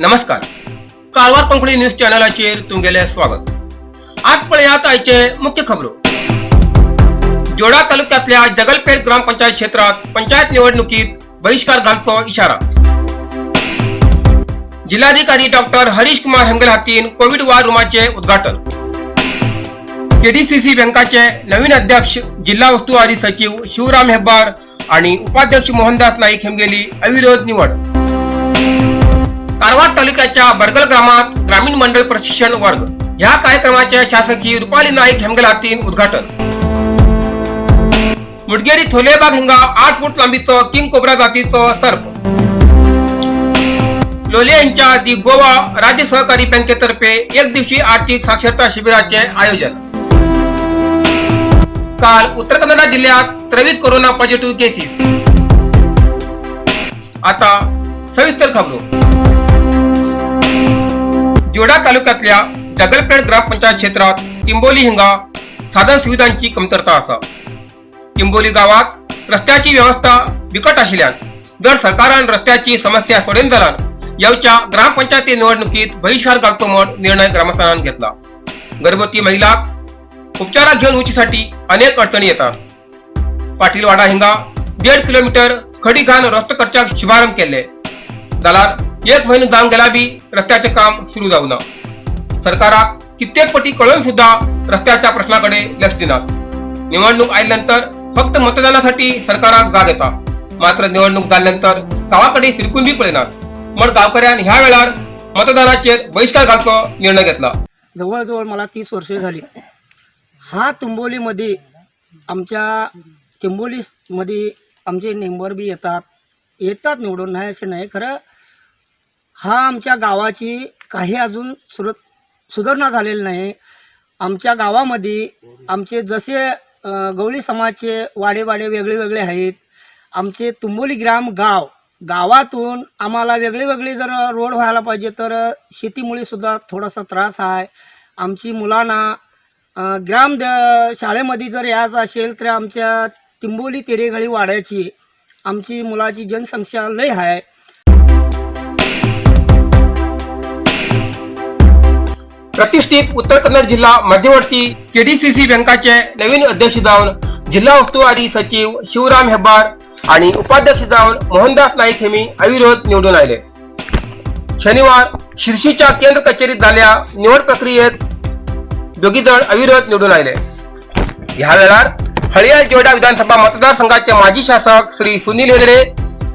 नमस्कार, कारवार कोंकणी न्यूज चॅनलाचेर तुमगेलें स्वागत. आज पळयात आयचे मुख्य खबरो. जोडा तालुक्यातल्या जगलपेठ ग्रामपंचायत क्षेत्रात पंचायत निवडणुकीत बहिष्कार घालचो इशारा. जिल्हाधिकारी डॉक्टर हरीश कुमार हेमगल हातीन कोविड वॉर रुमाचे उद्घाटन. केडीसीसी बँकाचे नवीन अध्यक्ष जिल्हा वस्तुवारी सचिव शिवराम हेब्बार आणि उपाध्यक्ष मोहनदास नाईक हेमगेली अविरोध निवड. कारवार तालुक्याच्या बरगल ग्रामात ग्रामीण मंडळ प्रशिक्षण वर्ग ह्या कार्यक्रमाचे शासकीय रुपाली नाईक हेमगल हातीन उद्घाटन. मुडगेरी थोलेबाग हिंगा 8 फूट लांबीचं किंग कोब्रा जातीचं सर्प. लोले यांच्या दी गोवा राज्य सहकारी बँकेतर्फे एक दिवशी आर्थिक साक्षरता शिबिराचे आयोजन. काल उत्तर कन्नडा जिल्ह्यात 23 कोरोना पॉझिटिव्ह केसेस. आता सविस्तर खबरो. जोडा तालुक्यातल्या जगलपेठ ग्रामपंचायत क्षेत्रात टिंबोली हिंगा साधन सुविधांची कमतरता आसा. टिंबोली गावात रस्त्याची व्यवस्था बिकट आशिल्ल्यान जर सरकारान रस्त्याची समस्या सोडून जाल्यार येवच्या ग्रामपंचायती निवडणुकीत बहिष्कार घालचो म्हण निर्णय ग्रामस्थांनी घेतला. गर्भवती महिलाक उपचाराक घेवन वचीसाठी अनेक अडचणी येतात. पाटीलवाडा हिंगा 1.5 किलोमीटर खडी घाण रस्तो करच्याक शुभारंभ केल्ले जाल्यार एक म्हयनो जावन गेला बी रस्त्याचें काम सुरू जावना. सरकाराक कित्येक पटी कळोवन सुद्धा रस्त्याच्या प्रश्नाकडे लक्ष दिनात. निवडणूक आयल्यानंतर फक्त मतदानासाठी सरकाराक जाग येता, मात्र निवडणूक जाल्यानंतर गावाकडे फिरकून बी पळयनात म्हण गावकऱ्यान ह्या वेळार मतदानाचेर बहिष्कार घालचो निर्णय घेतला. जवळजवळ मला 30 वर्षे झाली. हा तुंबोलीमध्ये, आमच्या चिंबोलीमध्ये आमचे मेंबर बी येतात येतात निवडून, नाही असे नाही. खरं हा आमच्या गावाची काही अजून सुधारणा झालेली नाही. आमच्या गावामध्ये आमचे जसे गवळी समाजचे वाडे वाडे वेगळे वेगळे आहेत. आमचे तुंबोली ग्राम गाव गावातून आम्हाला वेगळे वेगळे जर रोड व्हायला पाहिजे तर शेतीमुळे सुद्धा थोडासा त्रास आहे. आमची मुलांना ग्राम शाळेमध्ये जर यायचं असेल तर आमच्या तिंबोली तेरेगाळी वाड्याची आमची मुलाची जनसंख्या लय आहे. प्रतिष्ठित उत्तर कन्नड जिल्हा मध्यवर्ती केडीसीसी बँकाचे नवीन अध्यक्ष जावन जिल्हा वस्तुवारी सचिव शिवराम हेब्बार आणि उपाध्यक्ष जावन मोहनदास नाईक हेमी अविरोध निवडून आले. शनिवार शिर्शीच्या केंद्र कचेरीत झाल्या निवड प्रक्रियेत दोघी जण अविरोध निवडून आले. ह्या वेळार हळियाल जोडा विधानसभा मतदारसंघाचे माजी शासक श्री सुनील हेगडे,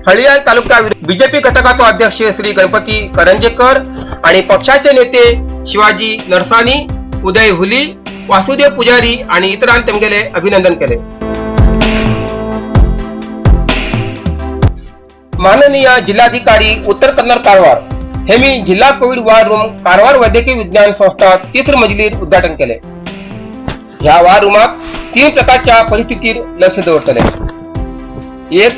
हळियाल तालुका बीजेपी घटकाचो अध्यक्ष श्री गणपती करंजेकर आणि पक्षाचे नेते शिवाजी नरसानी, उदय हुली, वासुदेव पुजारी आणि इतरांनी तेमगेले अभिनंदन केले. माननीय जिल्हाधिकारी उत्तर कन्नड कारवार हे मी जिल्हा कोविड वॉर रूम कारवार वैद्यकीय विज्ञान संस्था तिसर मजलीर उद्घाटन केले. ह्या वॉर रुमात 3 प्रकारच्या परिस्थितीर लक्ष दवरतले. एक,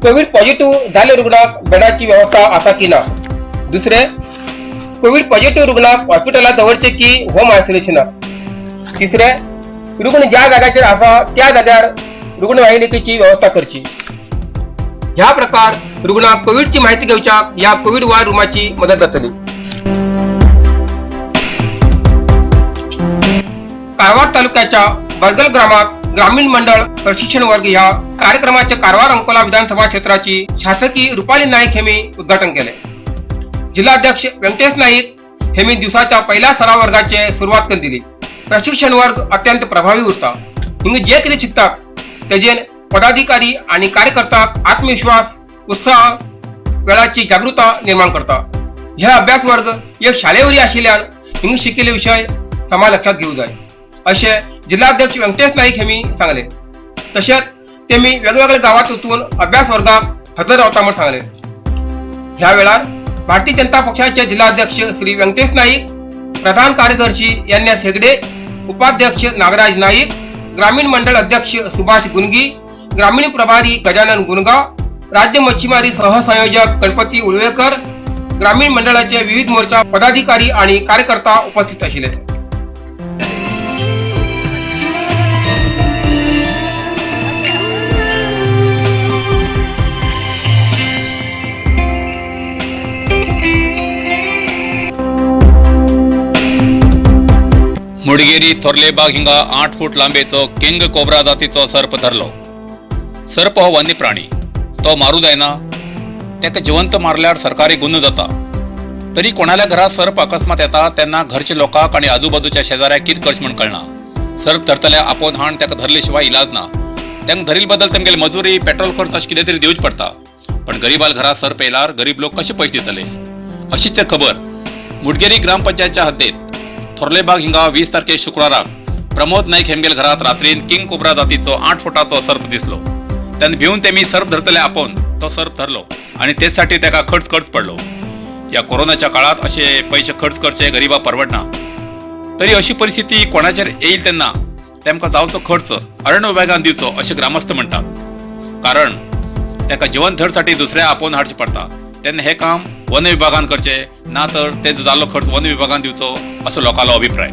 कोविड पॉझिटिव्ह झाले रुग्णाक बेडाची व्यवस्था आसा की ना. दुसरे, कोविड पॉझिटिव्ह रुग्णाक हॉस्पिटलात दवरचे की होम आयसोलेशनात. तिसरे, रुग्ण ज्या जाग्याचेर आसा त्या जाग्यार रुग्णवाहिकेची व्यवस्था करची. ह्या प्रकार रुग्णाक कोविडची माहिती घेवच्याक ह्या कोविड वॉर रुमाची मदत जातली. कारवार तालुक्याच्या बरगल ग्रामात ग्रामीण मंडळ प्रशिक्षण वर्ग ह्या कार्यक्रमाचे कारवार अंकोला विधानसभा क्षेत्राची शासकीय रुपाली नाईक हेमी उद्घाटन केले. जिल्हाध्यक्ष व्यंकटेश नाईक हेमी दिवसाच्या पहिल्या सराव वर्गाचे सुरुवात करून दिली. प्रशिक्षण वर्ग अत्यंत प्रभावी उरता. हिंग जे कितें शिकतात तेजेन पदाधिकारी आणि कार्यकर्त्याक आत्मविश्वास, उत्साह, वेळाची जागृता निर्माण करता. हे अभ्यास वर्ग एक शाळेवरी आशिल्ल्यान हिंग शिकिल्ले विशय समा लक्षात घेऊ जाय अशें जिल्हाध्यक्ष व्यंकटेश नाईक हेमी सांगले. तशेंच तेमी वेगवेगळ्या गावात वचून अभ्यास वर्गाक हजर रावता म्हण सांगले. ह्या वेळार भारतीय जनता पक्षाचे जिल्हाध्यक्ष श्री व्यंकटेश नाईक, प्रधान कार्यदर्शी एन एस हेगडे, उपाध्यक्ष नागराज नाईक, ग्रामीण मंडळ अध्यक्ष सुभाष गुनगी, ग्रामीण प्रभारी गजानन गुनगा, राज्य मच्छीमारी सहसंयोजक गणपती उळवेकर, ग्रामीण मंडळाचे विविध मोर्चा पदाधिकारी आणि कार्यकर्ता उपस्थित आशिल्ले. मुडगेरी थोरलेबाग हिंगा 8 फूट लांबेचो किंग कोब्रा जातीचो सर्प धरलो. सर्प हो वन्य प्राणी, तो मारू जायना. ताका जिवंत मारल्यार सरकारी गुन्हो जाता. तरी कोणाल्या घरात सर्प अकस्मात येता तेन्ना घरच्या लोकांक आनी आजूबाजूच्या शेजाऱ्याक कितें करचें म्हण कळना. सर्प धरतल्या आपोवन हाण ताका धरले शिवाय इलाज ना. तांकां धरील बदल तेमगेले मजुरी, पेट्रोल खर्च अशें कितें तरी दिवचें पडटा. पण गरीबाल घरात सर्प येयल्यार गरीब लोक कशे पयशे दितले? अशीच एक खबर मुडगेरी ग्रामपंचायतच्या हद्देत थोरलेबाग हिंगा 20 तारखे शुक्राराक प्रमोद नाईक हेमगेल घरात रात्रीन किंग कोब्रा जातीचो 8 फुटाचो सर्प दिसलो. तेन्ना भिवन तेमी सर्प धरतले आपोवन तो सर्प धरलो आणि तेचसाठी ताका खर्च खर्च पडलो. या कोरोनाच्या काळात असे पैसे खर्च करचे गरिबा परवडना. तरी अशी परिस्थिती कोणाचेर येईल तेन्ना तेमकां जावचो खर्च अरण्य विभागान दिवचो अशें ग्रामस्थ म्हणटात, कारण ताका जिवन धरसाठी दुसऱ्या आपोवन हाडचें पडटा. तेन्ना हें काम वन विभागान करचें, ना तर तेजो जाल्लो खर्च वन विभागान दिवचो असो लोकांलो अभिप्राय.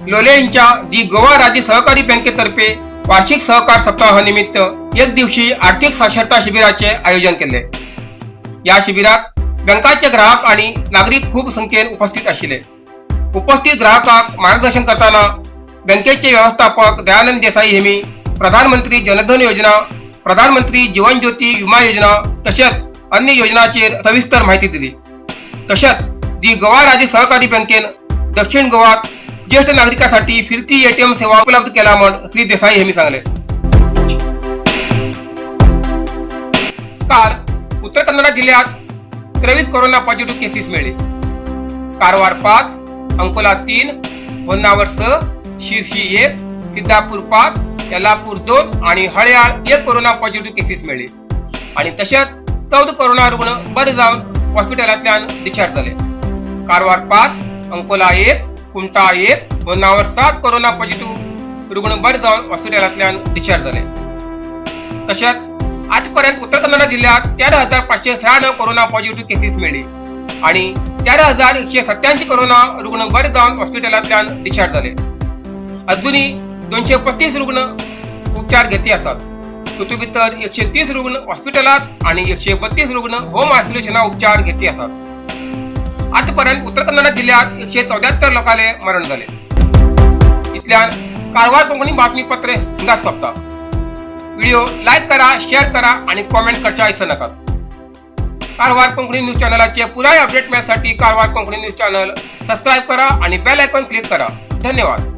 लोले यांच्या दी गोवा राज्य सहकारी बँकेतर्फे वार्षिक सहकार सप्ताहानिमित्त एक दिवशी आर्थिक साक्षरता शिबिराचे आयोजन केले. या शिबिरात बँकाचे ग्राहक आणि नागरिक खूप संख्येन उपस्थित आशिल्ले. उपस्थित ग्राहकांक मार्गदर्शन करताना बँकेचे व्यवस्थापक दयानंद देसाई हेमी प्रधानमंत्री जनधन योजना, प्रधानमंत्री जीवन ज्योती विमा योजना तसेच अन्य योजनाचेर सविस्तर माहिती दिली. तसेच दी गोवा राज्य सहकारी बँकेन दक्षिण गोवात ज्येष्ठ नागरिकांसाठी फिरती एटीएम सेवा उपलब्ध केला म्हण श्री देसाई यांनी सांगले. काल उत्तर कन्नडा जिल्ह्यात 23 कोरोना पॉझिटिव्ह केसेस मिळले. कारवार 5, अंकोला 3, होन्नावर 6, शिरशी 1, सिद्धापूर 5, यल्लापूर 2 आणि हळयाळ 1 कोरोना पॉझिटिव्ह केसेस मिळले आणि तसेच 14 कोरोना रुग्ण बरे जाऊन हॉस्पिटलांतल्यान डिस्चार्ज झाले. कारवार 5, अंकोला 1, कुमठा 1, होन्नावर 7 कोरोना पॉझिटिव्ह रुग्ण बरे जाऊन हॉस्पिटलांतल्यान डिस्चार्ज झाले. तसेच आजपर्यंत उत्तर कन्नडा जिल्ह्यात 13,596 कोरोना पॉझिटिव्ह केसेस मिळले आणि 13,187 कोरोना रुग्ण बरे जाऊन हॉस्पिटलांतल्यान डिस्चार्ज झाले. अजूनही 235 रुग्ण उपचार घेते असतात. तातूंत भितर 130 रुग्ण हॉस्पिटलात आणि 132 रुग्ण होम आयसोलेशना उपचार घेते असतात. आजपर्यंत उत्तर कन्नडा जिल्ह्यात 174 लोकांले मरण झाले. इतल्यान कारवार कोंकणी बातमीपत्र हिंगाच सोंपता. व्हिडिओ लाईक करा, शेअर करा आणि कॉमेंट करच्या विसरू नका. कारवार कोंकणी न्यूज चॅनलाचे पुराय अपडेट मिळण्यासाठी Karwar Konkani news channel subscribe करा आणि बेल आयकॉन क्लिक करा. धन्यवाद.